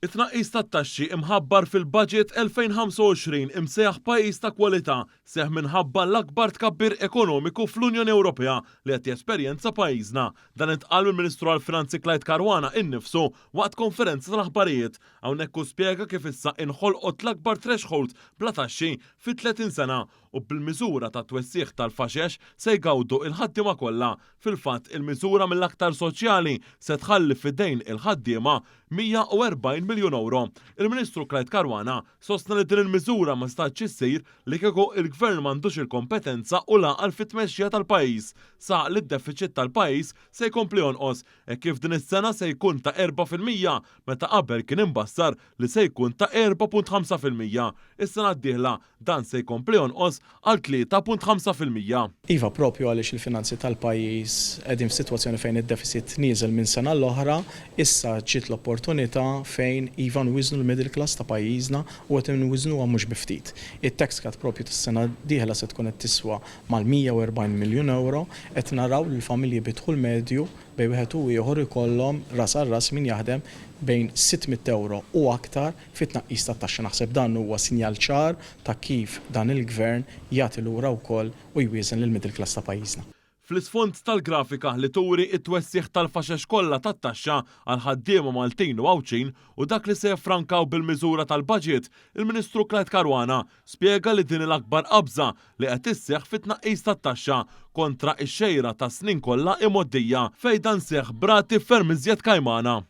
It-tnaqqis tat-taxxi imħabbar fil-Budget 2025 imsejjaħ Pajjiż ta' Kwalità seħħ minħabba l-akbar tkabbir ekonomiku fl-Unjoni Ewropea li qed jesperjenza pajjiżna. Dan intqal mill-Ministru għall-Finanzi Clyde Caruana innifsu waqt konferenza tal-aħbarijiet. Hawnhekk hu spjega kif issa inħolqot l-akbar threshold bla taxxi fi 30 sena u bil-miżura tat-twessigħ tal-faxex se jgawdu l-ħaddiema kollha. Fil-fatt, il-miżura mill-aktar soċjali se tħalli f'idejn il-ħaddiema 140 miljun ewro. Il-Ministru Clyde Caruana sostna li din il-miżura ma setgħetx issir li kieku il-Gvern m'għandux il-kompetenza u l-għaqal fit-tmexxija tal-pajjiż. Saħaq li d-defiċit tal-pajjiż se jkompli jonqos hekk kif din is-sena se jkun ta' 4% meta qabel kien imbassar li se jkun ta' 4.5%. Is-sena d-dieħla dan se jkompli jonqos għal 3.5%. Iva, propju għaliex il-finanzi tal-pajjiż qegħdin f'sitwazzjoni fejn id-deficit nieżel minn sena għall-oħra, issa ġiet l-opportunità fejn iva nwiżnu l-middle class ta' pajjiżna u qed inwiżnuha mhux bi ftit. It-tax cut propju tas-sena d-dieħla se tkun qed tiswa mal-140 miljun ewro. Qed naraw li l-familji bi dħul medju bejn wieħed u ieħor ikollhom ras għal ras min jaħdem bejn 600 ewro u aktar fi tnaqqis tat-taxxa. Naħseb dan huwa sinjal ċar ta' kif dan il-Gvern jagħti lura wkoll u jwieżen lill-middle class ta' pajjiżna. Fl-isfond tal-grafika li turi t-twessigħ tal-faxex kollha tat-taxxa għall-ħaddiema Maltin u Għawdxin u dak li se jiffrankaw bil-miżura tal-budget, il-Ministru Clyde Caruana spjega li din hi l-akbar qabża li qed isseħħ fit-tnaqqis tat-taxxa kontra x-xejra tas-snin kollha imgħoddija fejn dan seħħ b'rati ferm iżjed kajmana.